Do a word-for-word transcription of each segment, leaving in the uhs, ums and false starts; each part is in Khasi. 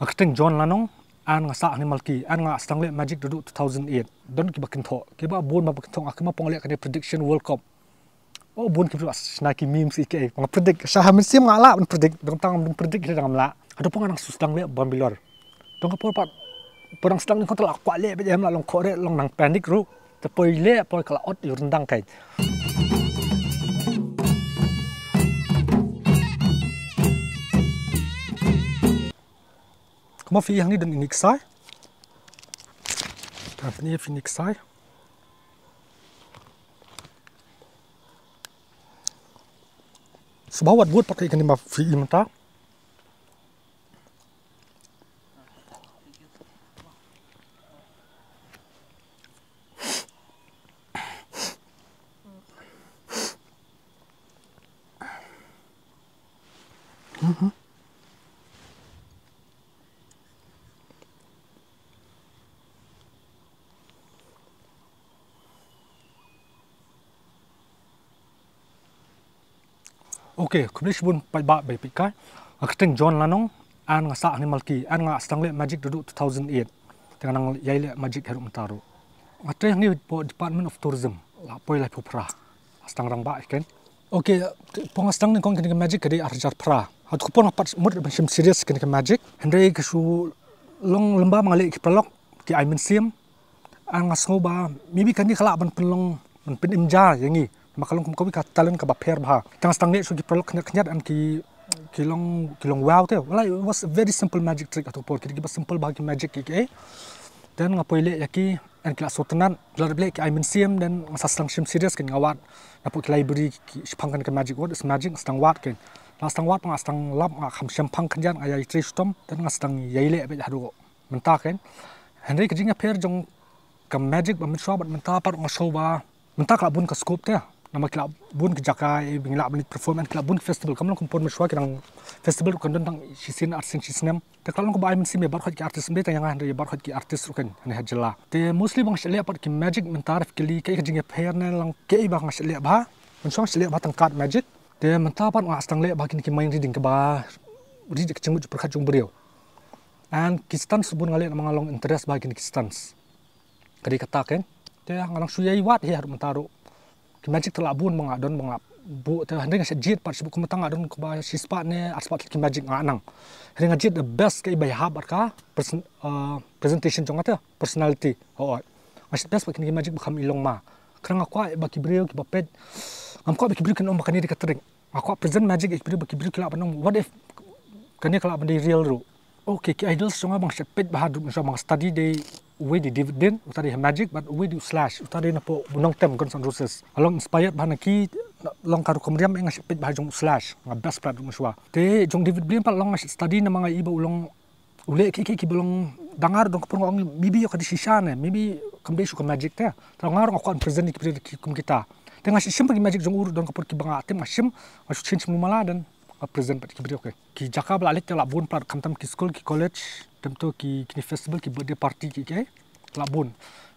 Nga kyrteng John Lanong, and nga sah hangne Malki, and nga sdang leh magic naduh two thousand eight. Don kiba kynthoh, kiba bun ba kynthoh nga kumno pynleh kane prediction World Cup. Oh, bun ki briew shna ki memes ïa ki, nga predict, sha ha mynsiem nga lah ban predict, dang tang ban predict ki dang lah. Haduh pynban nga sdang leh Bangalore. Dang ka por pat, por dang sdang leh kong te la kwah leh bad em lah long khore long nang panic ruh. Te poi leh poi ka la ot ïa u ryndang kai. Kumba phi ïohi hangne don ine i ksai. Ka pynïoh phi ine i ksai. Shu ba wat bud pat ka ïa kane ba phi ïohi mynta. Okay, khublei shibun paidbah ba peit kai. Nga kyrteng John Lanong, and nga sah hangne Malki, and nga sdang leh magic naduh two thousand eight. Te nga nang ïai leh magic haduh mynta ruh. Nga trei hangne hapoh Department of Tourism, la poi laiphew phra. Sdang rangbah ïa kane. Okay, por nga sdang nyngkong kane ka magic ka dei ar hajar phra. Haduh ka por nga pat mut ban shim serious kane ka magic. Hynrei ka shu long lem ba ma nga leh ki paralok ki ai mynsiem. Nga sngew ba maybe kane ka lah ban pynlong, ban pynim ja ïa ngi. Ma ka long kum kawei ka talent kaba pher bha. Tang sdang leh shuh ki paralok khyndiat khyndiat and ki, ki long, ki long wow te. Well, it was a very simple magic trick haduh ka por. Ki dei kiba simple bha ki magic ki, ki. Then nga poi leh ïa ki, and ki la sngewtynnat, ki la dep leh ki ai mynsiem, then nga sa sdang shim serious kane, nga wad napoh ki library, ki, shaphang kane ka magic, what is magic, nga sdang wad kane. Nga sdang wad, nga sdang lap, nga kham shemphang khyndiat, nga ïai trei shitom, then nga sdang ïai leh beit haduh mynta kane. Hynrei ka jingïapher jong ka magic ba mynshuwa bad mynta pat nga sngew ba mynta ka la bun ka scope te. Namar ki la bun ki jaka, eh, ba ngi lah ban leit perform, and ki la bun ki festival. Kam long kum por mynshuwa ki dang festival ruh kan don tang shisien arsien shi snem. Te ka la long kaba ai mynsiem ïa baroh ki artist, ym dei tang ïa nga hynrei ïa baroh ki artist ruh kane ha jylla. Te mostly ba nga shu leh pat ki magic mynta, reflectively, kaei ka jingïapher ne lang kaei ba nga shu leh bha. Mynshuwa nga shu leh bha tang card magic. Te mynta pat nga sdang leh bha kine ki mind reading, kaba read ïa ka jingmut jingpyrkhat jong u briew. And ki stunts bun nga leh namar nga long interest bha kine ki stunts. Ka dei kata kane. Te nga nang shu ïai wad hi haduh mynta ruh. Ki magic te la bun ba nga don ba nga buh te, hynrei nga shu jied pat shu buh, kumta nga don kumba shispah ne arspah tylli ki magic nga nang. Hynrei nga jied the best kaei ba ïahap bad ka person-, uh, presentation jong nga te, personality. Hooid. Nga shu best bad kine ki magic ba kham i long ma. Khnang nga kwah ba ki briew kiba peit, ngam kwah ba ki briew kin ong ba kane dei ka trick. Nga kwah present magic ïa ki briew ba ki briew ki lah ban ong, what if kane ka lah ban dei real ruh. Okay, ki idols jong nga ba nga shu peit bha haduh mynshuwa ba nga study dei, uwei dei David Blaine, uta dei ha magic, bad uwei dei u Slash, uta dei napoh Nongtem, Guns N' Roses. Nga long inspired bha na ki, long ka rukom riam, nga shu peit bha jong u Slash, nga best pat haduh mynshuwa. Te jong David Blaine pat long nga shu study namar nga i ba u long u leh kiei kiei kiba long, dang ar dong ka por nga ong maybe ïoh ka dei shisha ne, maybe kam dei shuh ka magic te. Te nga ruh nga kwah ban present ïa ki briew ki kum kita. Te nga shu shim pat ki magic jong u ruh don ka por kiba nga tip nga shim, nga shu change mala then nga present pat ïa ki briew, okay. Ki jaka ba la leit te la bun palat, khamtam ki skul ki college, te to ki, kine festival ki birthday party ki, ki la bun.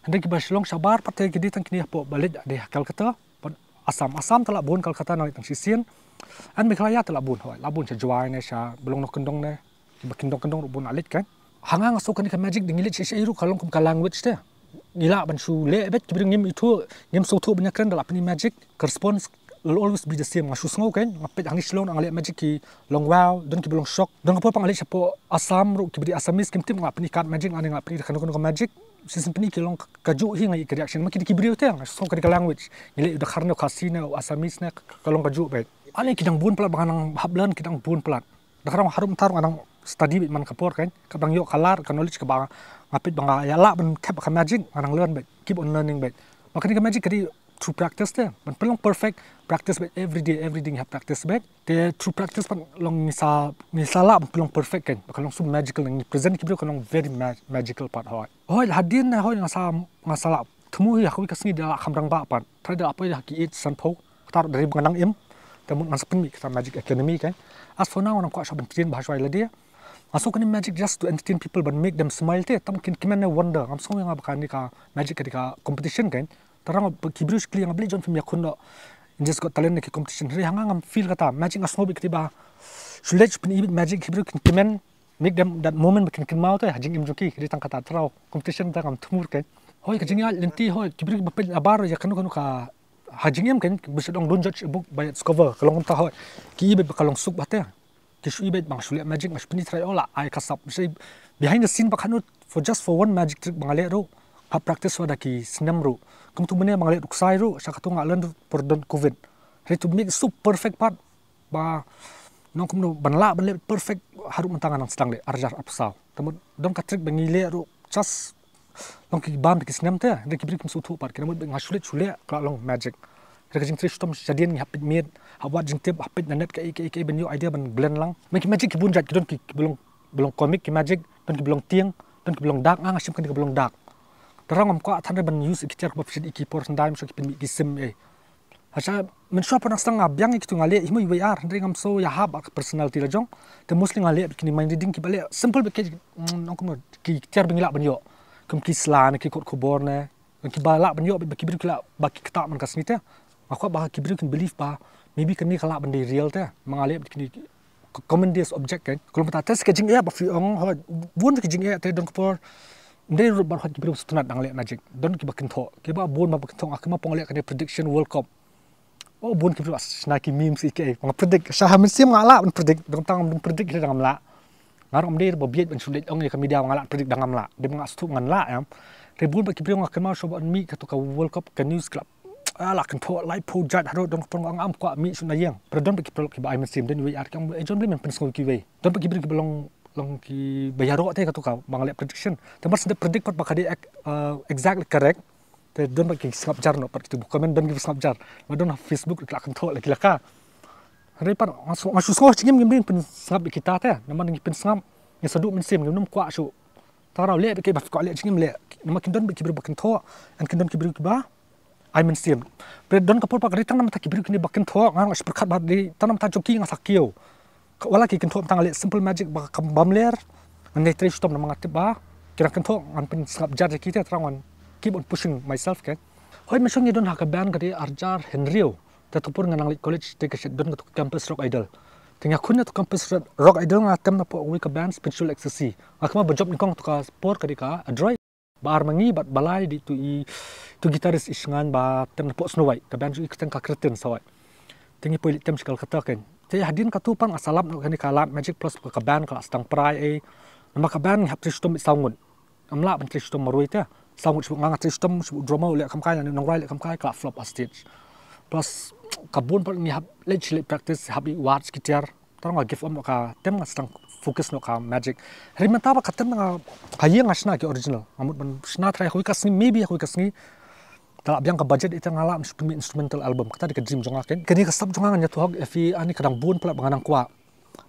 Hynrei kiba shu long shabar pat te ki dei tang kine hapoh ba leit dei ha Calcutta. Pat Assam, Assam te la bun, Calcutta nga leit tang shisien. And Meghalaya te la bun, hooid, la bun sha Jowai ne, sha ba long noh kyndong ne, kiba kyndong kyndong ruh bun la leit kane. Ha nga nga sngew kane ka magic dei ngi leit shaei shaei ruh ka long kum ka language te. Ngi lah ban shu leh beit, ki briew ngim ithuh, ngim sngewthuh ban ïakren, da lah pyni magic, ka response will always be the same. Nga shu sngew kane, nga peit hangne Shillong nga leh magic ki long wow, don kiba long shock. Don ka por pat nga leit shapoh Assam ruh, kiba dei Assamese kim tip, nga lah pyni card magic, nga ne nga lah pyni da kano kano ka magic. Shisien pyni ki long kajuh hi, nga ïohi ka reaction. Ma ki dei ki briew te, nga sngew ka dei ka language. Ngi leh u Dkhar ne u Khasi ne u Assamese ne ka long kajuh beit. Ane ki dang bun palat ba nga nang hap learn, ki dang bun palat. Da ka dang harum thar nga nang study beit man ka por kane. Ka dang ïoh ka lad ka knowledge kaba nga peit ba nga ïa lah ban thep ka magic, nga nang learn beit. Keep on learning beit. Ma kane ka magic ka dei through practice te. Ban pynlong perfect, practice beit every day, every day ngi hap practice beit. Te through practice pat long ngi sa, ngi sa lah ban pynlong perfect kane. Ba ka long shu magical, ngi present ki briew ka long very ma-, magical pat, hooid. Hooid, hadien ne hooid nga sa, nga sa lah thmu hi ha kawei ka sngi da lah kham rangbah pat. Trai da lah poi ha ki eight sanphew. Kata ruh da ri ba nga nang im. Te mut ngan sa pynmih kata Magic Academy kane. As for now nga nang kwah shuwa ban train bha shuwa ïa lade. Nga sngew kane magic just to entertain people, ban make them smile te. Tam kin kmen ne wonder. Ngam sngew ïa nga ba kane ka magic ka dei ka competition kane. Te tang ba ki briew shu kylli ïa nga balei John phim ïakhun noh India's Got Talent ne ki competition. Hynrei ha nga ngam feel kata. Magic nga sngew beit kata ba shu leit shu pyni beit magic, ki briew kin kmen. Make them that moment ba kin kynmaw te ha jingim jong ki, ki dei tang kata trai competition tang ngam thmu kein. Hoi ka jingïaid lynti hoi ki briew ba peit nabar ïa kano kano ka ha jingim kein, ba shu dang don judge ïa buk ba ïa discover ka long kumta hoi. Ki i beit ba ka long suk ba te. Ki shu i beit ba nga shu leh magic, nga shu pyni trai, oh la ai ka sap. Behind the scene ba kano for just for one magic trick ba nga leh ruh, ha practice wa da ki snem ruh. Kumtu mynne ba nga leh ruh ksai ruh, sha katu nga leh ruh por don covid. Hynrei to make it so perfect pat ba nang kumno ban lah ban leh perfect haduh mynta nga nang sdang leh arjar apsaw. Te mut don ka trick ba ngi leh ruh just long ki bam ki snem te, hynrei ki briew kim sngewthuh pat, ki nang mut ba nga shu leh shu leh ka long magic. Hynrei ka jingtrei shitom shadien ngi hap peit miet, hap wad jingtip, hap peit na net kaei kaei kaei ban ïoh idea ban blend lang. Mynta ki magic ki bun jait, ki don ki, ki ba long, ba long comic ki magic, don ki ba long tieng, don ki ba long dark, nga nga shim kane ka ba long dark. Te rang ngam kwah than ban use ïa ki tiar kaba phi shit ïa ki por hyndai, mynshuwa ki pynmih ki sim eh. Hynrei mynshuwa por nang sdang nga biang ïa kitu nga leh hi mo iwei ar, hynrei ngam sngew ïahap bad ka personality la jong. Te mostly nga leh bad kine mind reading kiba leh simple bad ki, mm, nang kumno, ki tiar ba ngi lah ban ïoh. Kum ki sla ne ki kot khubor ne. Ki ba lah ban ïoh bad ba ki briew ki lah ba ki ktah man ka sngi te. Nga kwah ba ki briew kin believe ba maybe kane ka lah ban dei real te. Ma nga leh bad kine ka common days object kein. Ka long mynta te sa ka jingeh ba phi ong hoi, bun ka jingeh te don ka por. Ym dei ruh ba hoi ki briew sngewtynnat dang leh magic. Don kiba kynthoh, kiba bun ba kynthoh, nga kynmaw pong leh kane prediction World Cup. Oh, bun ki briew shna ki memes ïa ki, nga predict, sha ha mynsiem nga lah ban predict, don tang ban predict hi dang ngam lah. Nga ruh ym dei ba bieit ban shu leit ong ïa ka media nga lah predict dang ngam lah. Dei ba nga sngewthuh ngan lah em. Hynrei bun ba ki briew nga kynmaw shuwa ban mih katu ka World Cup ka news club. Ah, la kynthoh laiphew jait haduh don ka por nga ngam kwah mih shuh na ïing. Hynrei don ba ki paralok kiba ai mynsiem, don iwei ar ki ong, eh, John Blei men pynsngew kiwei. Don ba ki briew kiba long, long kiba ïaroh te katu ka ba nga leh prediction. Te mar shu dep predict pat ba ka dei ek-, eh, exactly correct. Te don ba ki sngap jar noh pat kitu ba comment, don kiba sngap jar. Ba don ha Facebook ki la kynthoh la ki la ka. Hynrei pat nga shu, nga shu sngew ha jingim ngim dei pynsngap ïa kita te. Namar ngi pynsngap ngi sa duh mynsiem, ngim nym kwah shuh. Tang rau leh bad kiba kwah leh jingim leh. Namar kin don bad ki briew ba kynthoh, and kin don ki briew kiba ai mynsiem. Bad don ka por ba ka dei tang namar ta ki briew kine ba kynthoh, nga nga shu pyrkhat ba dei tang namar ta jong ki nga sa kiew. Ka wala ki kynthoh tang leh simple magic ba kam bam ler. Ngan dei trei shitom namar nga tip ba ki dang kynthoh, ngan pynsngap jar ïa ki te, tang ngan keep on pushing myself kein. Hoi mynshuwa ngi don ha ka band ka dei arjar hynriew. Te tu por nga nang leit college te ka shet don katu ka Campus Rock Idol. Te nga khun na tu Campus Rock Idol nga tem na pok wei ka band Spiritual Ecstasy. Nga kynmaw ba jop nyngkong tu ka por ka dei ka Adroit. Ba ar ma ngi bad ba lai dei tu i, tu guitarist i Shngain ba tem na pok Snow White. Ka band shu i kyrteng ka Kyrteng Sawai. Te ngi poi leit tem shi Kolkata kein. Te hadien katu pat nga sa lap noh kane ka lad magic plus ka band ka la sdang prai eh. Namar ka band ngi hap trei shitom bad saw ngut. Ngam lah ban trei shitom marwei te. Saw ngut shu nga nga trei shitom, shu drummer u leh kam kai, nongrai leh kam kai, ka la flop ha stage. Plus ka bun pat ngi hap leit shi leit practice, hap leit wad shi ki tiar. Tang nga give up noh ka tem, nga sdang focus noh ka magic. Hynrei mynta ba ka tem nga ha ïing nga shna ki original. Nga mut ban shna trai ha kawei ka sngi, maybe ha kawei ka sngi. Te la biang ka budget ita nga lah ban shu pynmih instrumental album. Kata dei ka dream jong nga kein. Kane ka sap jong nga ngan ïathuh ïa phi, ani ka dang bun palat ba nga dang kwah.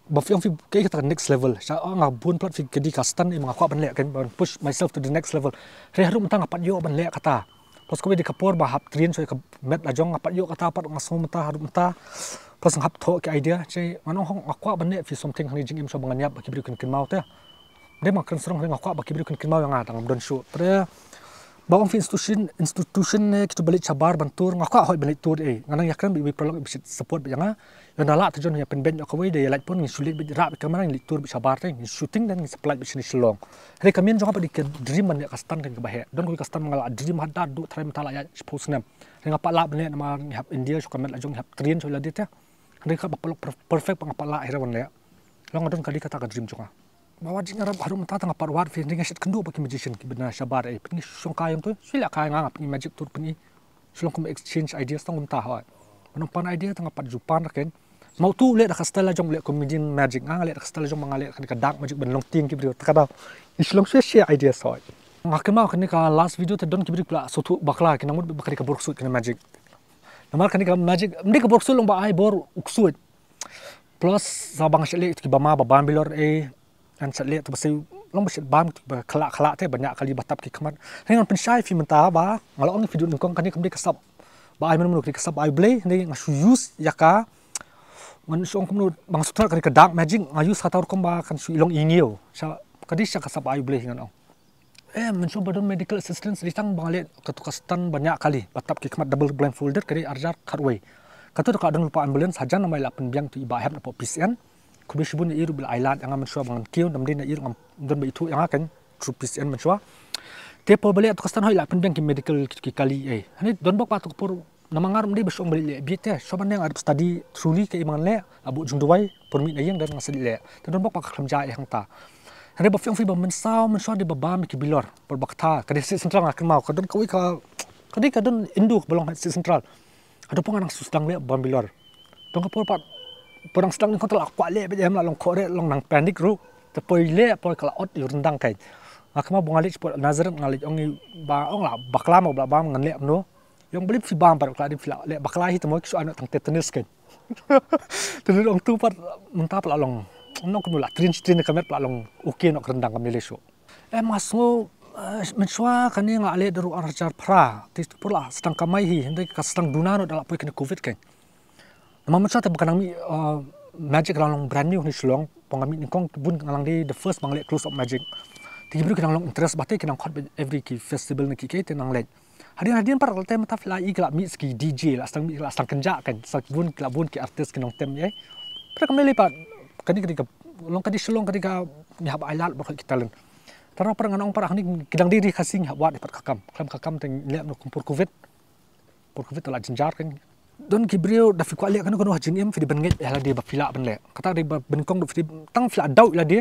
Ba phi ong phi kaei kata ka next level. Sha nga bun palat phi ka dei ka stunt, eh, nga kwah ban leh kein, ban push myself to the next level. Hynrei haduh mynta nga pat ïoh ban leh kata. Plus kawei dei ka por ba hap train shuwa ïa ka met la jong, nga pat ïoh kata pat, nga sngew mynta haduh mynta. Plus nga hap thoh ki idea, che ngan ong hok nga kwah ban leh phi something hangne jingim shuwa ba ngan ïap ba ki briew kin kynmaw te. Dei ma kren srong, nga kwah ba ki briew kin kynmaw ïa nga tang ngam don shuh. Pre ba ong phi institution, institution ne kitu ba leit shabar ban tour, nga kwah hoi ban leit tour eh. Nga nang ïakren bad iwei i paralok ba shait support bad ïa nga. Ïa na lah te jon ïa pynbeit noh kawei de ïa lait pon, ngi shu leit beit rah beit kamra, ngi leit tour beit shabar te, ngi shooting, then ngi sa pynlait beit shane Shillong. Hynrei ka main jong nga pat dei ka dream ban leh ka stunt kein kaba heh. Don kawei ka stunt ba nga la dream haduh tharai mynta la ïaid shiphew snem. Hynrei nga pat lah ban leh namar ngi hap India shuwa ka met la jong, ngi hap train shuwa ïa lade te. Hynrei ka ba paralok per-, perfect ba nga pat lah hi ruh ban leh. Long nga don ka dei kata ka dream jong nga. Ba wad jingïarap haduh mynta tang nga pat wad phi, hynrei nga shait kynduh ba ki magician kiba na shabar eh. Pynïaid shong kai ïong tu, shu leh kai nga, nga pynïaid magic tour pynïaid. Shu long kum exchange ideas tang kumta hoi. Ban ong pan idea tang nga pat ju pan ra kein. Ma utu u leh da ka style la jong u leh comedian magic, nga nga leh da ka style la jong ma nga leh kane ka dark magic ban long tieng ki briew. Te ka dei ngi shu long share share ideas hoi. Nga kynmaw kane ka last video te don ki briew ki la sngewthuh bakla, ki nang mut ba kane ka bor ksuid kane magic. Namar kane ka magic, ym dei ka bor ksuid, long ba ai bor u ksuid. Plus sa ba nga shait leh kitu kiba ma ba ban bilor eh. Ngan shait leh tu ba shu long ba shait bam kitu ba khlak khlak te ba ñiah kali ba tap ki khmat. Hynrei ngan pynshai phi mynta ba nga la ong ïa phi haduh nyngkong kane kam dei ka sap ba ai mano mano, ka dei ka sap ba ai U Blei, hynrei nga shu use ïa ka, ngan shu ong kumno ba nga sngewtynnat ka dei ka dark magic, nga use ha kata rukom ba kan shu i long i ñiew. Sha ka dei sha ka sap ba ai U Blei ngan ong. Eh, mynshuwa ba don medical assistance dei tang ba nga leh katu ka stunt ba ñiah kali ba tap ki khmat double blindfolded, ka dei arjar khatwei. Katu da ka don lypa ambulance hajan, namar i la pynbiang tu i Bah Hep na pok P C N. Khublei shibun ïa i ruh ba la ai lad ïa nga mynshuwa ba ngan kiew, namar dei na i ruh ngam don ba ithuh ïa nga kan through P C N mynshuwa. Te por ba leh to ka stand hoi la pynbiang ki medical ki, ki kali ei. Hangne don bok pat to ka por namar nga ruh ym dei ba shong ba leh bieit te. Shuwa ban ïa nga dep study truly kaei ba ngan leh, la buh jingduwai por mih na ïing don nga sa leh. Te don bok pat ka khlem jia ei hangta. Hynrei ba phi ong phi ba mynsaw mynshuwa dei ba bam ïa ki bilor. Por ba kata ka dei sih central nga kynmaw ka don kawei ka, ka dei ka don indu ba long sih central. Haduh pynban nga dang shu sdang leh bam bilor. Don ka por pat, por dang sdang nyngkong te la kwah leh beit em, la long khoreh, long nang panic ruh. Te poi leh poi ka la ot ïa u ryndang kein. Nga kynmaw ba nga leit shapoh Nazareth nga leit ong i ba, ong la bakla mo ba la bam ngan leh kumno. Ïa ong balei phi bam pat, ka la dei phi la leh bakla hi te mo, ki shu ai noh tang tetanus kein. Te ong tu pat mynta pat la long, ong kumno, la train shi train ka met pat la long okay noh ka ryndang, kam lei lei shuh. Em, nga sngew, eh, mynshuwa kane nga leh da ruh ar hajar phra. Te por la sdang kamai hi, hynrei ka sdang duna noh da la poi kane covid kein. Namar mynshwa te ba ka nang mih, uh, Magic ka la long brand new hangne Shillong, pynban nga mih nyngkong, bun nga nang dei the first ba nga leh close up Magic. Te ki briew ki nang long interest bha te ki nang khot beit every ki festival ne ki kaei te nang leit. Hadien hadien pat te mynta phi la i ki la mih sa ki D J, la sdang mih, la sdang kynjah kan, sa bun, la bun ki artist ki nongtem ei. Pat kam lei lei pat, kane ka dei ka long, ka dei Shillong, ka dei ka ngi hap ai lad bad ki talent. Tang ruh pat ngan ong pat hangne ki dang dei ri Khasi ngi hap wad pat ka kam. Khlem ka kam te ngi leh kumno kum por covid. Por covid te la jynjar kan. Don ki briew da phi kwah leh kano kano ha jingim phi dei ban ngeit ïa lade ba phi lah ban leh. Kata dei ba nyngkong da phi dei tang phi la doubt ïa lade.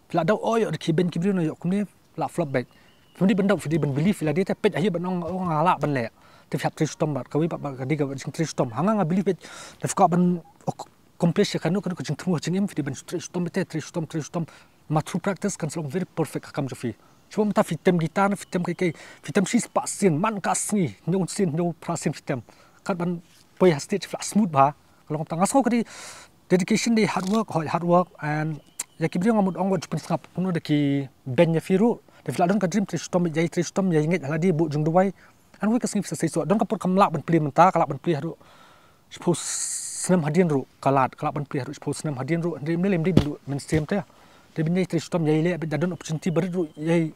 Phi la doubt, oh, ïoh da ki ben ki briew na ïoh kumne la flop beit. Phi dei ban doubt, phi dei ban believe ïa lade te peit ha ïa ban ong, oh, nga lah ban leh. Te phi hap trei shitom bad kawei pat ba ka dei ka jingtrei shitom. Ha nga nga believe beit da phi kwah ban accomplish ïa kano kano ka jingthmu ha jingim phi dei ban trei shitom beit te, trei shitom, trei shitom. Ma through practice kan sa long very perfect ka kam jong phi. Shuwa mynta phi tem guitar ne phi tem kaei kaei, phi tem shispah sien man ka sngi, hynñiew sien, hynñiew phra sien phi tem. Kat ban poi ha stage phi lah smooth bha. Ka long kumta, nga sngew ka dei dedication, dei hard work, hoi hard work, and ïa ki briew nga mut ong wat ju pynsngap kumno da ki beiñ ïa phi ruh. Da phi lah don ka dream trei shitom ïa, trei shitom ïa, ngeit ha lade, buh jingduwai. Hynrei ka sngi phi sa seisoh. Don ka por kam lah ban plie mynta, ka lah ban plie haduh shiphew snem hadien ruh, ka lad, ka lah ban plie haduh shiphew snem hadien ruh, hynrei ym lei lei, ym dei ban duh mynsiem te. Dei ban ïai trei shitom, ïai leh beit, da don opportunity barit ruh ïai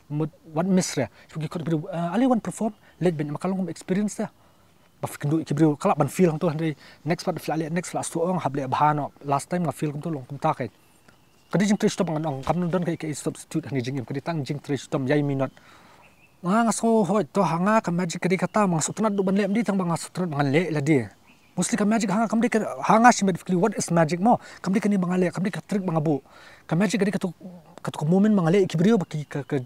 mut wat miss re. Shiphew ki khot briew, ah, ale wan perform, leit beit, ma ka long kum experience te. Ba phi kynduh ïa ki briew, ka lah ban fail hangto, hynrei next pat phi lah leh, next phi lah shu ong hap leh bha noh. Last time nga fail kumto, long kumta kein. Ka dei jingtrei shitom ngan ong, kam don kaei kaei substitute ha kane jingim, ka dei tang jingtrei shitom, ïai minot. Nga, nga sngew hoi, to ha nga ka Magic ka dei kata, ma nga sngewtynnat duh ban leh, ym dei tang ba nga sngewtynnat ba ngan leh ïa lade. Mostly ka Magic ha nga kam dei ka, ha nga shimet, basically, what is Magic mo? Kam dei kane ba nga leh, kam dei ka trick ba nga buh. Ka Magic ka dei kato, kato ka moment ba nga leh ïa ki briew ba ki, ka, ka,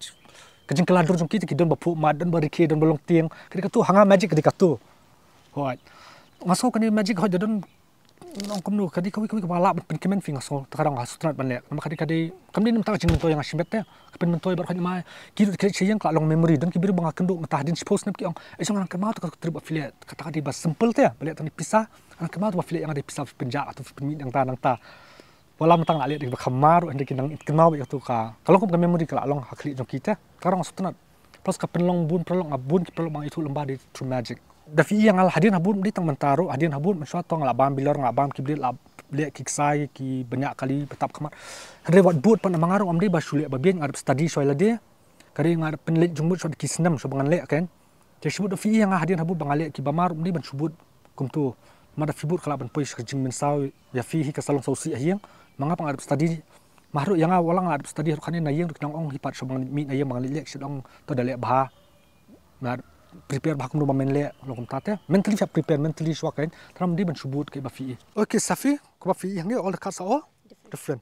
ka jingkylla dur jong ki te ki don ba phuh mat, don ba rkhie, don ba long tieng. Ka dei kato, ha nga Magic ka dei kato. Hoi. Nga sngew kane Magic hoi da don Nong kumno, ka dei kawei kawei kaba lah ban pynkmen phi, nga sngew, te ka dang nga sngewtynnat ban leh. Namar ka dei, ka dei, kam dei namar ka jingmyntoi ïa nga shimet te. Ka pynmyntoi bad ka, ma ki ruh ki leit sha ïing ka la long memory. Don ki briew ba nga kynduh mynta hadien shiphew snem ki ong, eh, jong nga nang kynmaw te ka trip ba phi leh, kata ka dei ba simple te, ba leh tang ïa pisa. Nang kynmaw te ba phi leh ïa nga da pisa, phi pynjah, te phi pynmih nangta nangta. Wat la mynta nga leh da kiba kham mar ruh, hynrei ki nang kynmaw ïa kato ka, ka long kum ka memory ka la long ha khlieh jong ki te. Te ka dang nga sngewtynnat. Plus ka pynlong bun paralok, nga bun ki paralok ba nga ithuh lyngba dei through Magic. Da phi ïa nga hadien habud, ym dei tang mynta ruh, hadien habud mynshuwa to nga la bam bilor, nga la bam ki blade, la leh ki ksai, ki bniah kali, ba tap khmat. Hynrei wat bud pat namar nga ruh ngam dei ba shu leh ba biang, nga dep study shuwa ïa lade. Ka dei nga dep pynleit jingmut shuwa da ki snem shuwa ba ngan leh kein. Te shu bud da phi ïa nga hadien habud ba nga leh kiba mar ruh ym dei ban shu bud kumto. Ma da phi bud ka lah ban poi sha ka jingmynsaw ïa phi hi, ka sa long sawsih ha ïing. Ma nga pat nga dep study. Ma haduh ïa nga, wat la nga dep study haduh kane na ïing ruh ki nang ong hi pat shuwa ba ngan mih na ïing ba ngan leit leh, shu ong to da leh bha. Nga prepare bha kumno ba men leh, long kumta te. Mentally phi hap prepare mentally shuwa kein. Te ym dei ban shu bud kaei ba phi ïa. Okay, Safi, kumba phi ïa hangne all the cards are all different.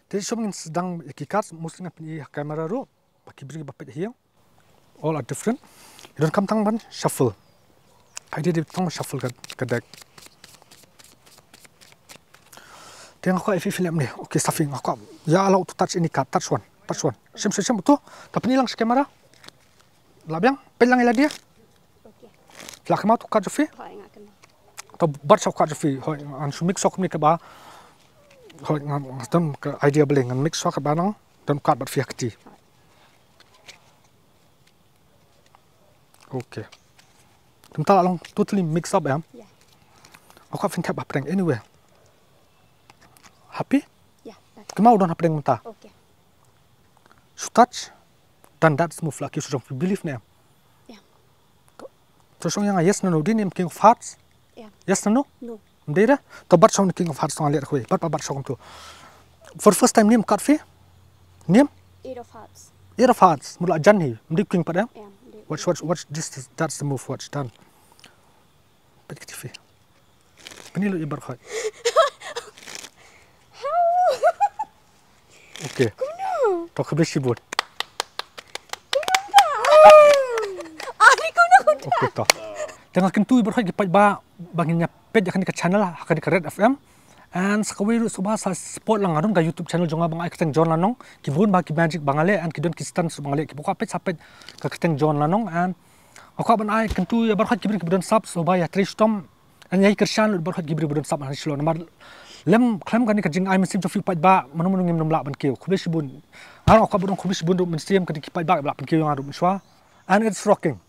Te shuwa ngin sdang ïa ki cards, mostly ngan pyni ha camera ruh. Ba ki briew ba peit ha ïing. All are different. Ki donkam tang ban shuffle. Ka idea dei tang ban shuffle ka, ka deck. Te nga kwah ïa phi, phi leh mynne. Okay, Safi, nga kwah. Ïa allow to touch any card. Touch one. Touch one. Shim, shim, shim uto. Ta pyni lang sha camera. Lah biang, peit lang ïa lade. Okay. Phi la kynmaw to card jong phi? Hooid, nga kynmaw. To bat sha u card jong phi. Hooid, ngan shu mix sha kumne kaba. Hooid, nga, nga don ka idea balei ngan mix sha kaba nang don card bad phi ha kti. Hooid. Okay. Te mynta la long totally mix up, em? Yeah. Nga kwah phin thep hapdeng anywhere. Happy? Yeah, that's. Kynmaw don hapdeng mynta. Okay. Shu touch, done, that's move, la kiew sha jong phi, believe ne em? Yeah. To shong ïa nga yes ne no, dei ne em king of hearts? Yeah. Yes ne no? No. Mdei re? To bat shong King of Hearts tong alet khoi. Bat bat shong tu. For first time nim kat fi? Nim? Eight of Hearts. Eight of Hearts. Mula jan hi. Mdei King pat ya? Yeah, mdei. Watch, watch, watch. This is, that's the move. Watch, done. Pat kiti fi. Pini lo ibar khoi. Okay. Kumno? To khublei shibun. Kumno ba? Ari kumno kumno? Okay to. Te nga kyntu ïa baroh ki paidbah ba ngin ïa peit ïa kane ka channel ha kane ka Red F M. And sa kawei ruh sngewbha sa support lang nga don ka YouTube channel jong nga ba nga ai kyrteng John Lanong. Ki bun ba ki magic ba nga leh and ki don ki stunt ba nga leh, kiba kwah peit sa peit ka kyrteng John Lanong and nga kwah ban ai kyntu ïa baroh ki briew kiba don sap sngewbha ïa trei shitom. Ngan ïai kyrshan lut bad ki briew ba don sap ha Shillong namar lem khlem kane ka jingai mynsiem jong phi paidbah mano mano ngim nym lah ban kiew. Khublei shibun. Nga ruh nga kwah ban ong khublei shibun ruh mynsiem ka dei ki paidbah ba lah pynkiew ïa nga ruh mynshuwa. And it's rocking.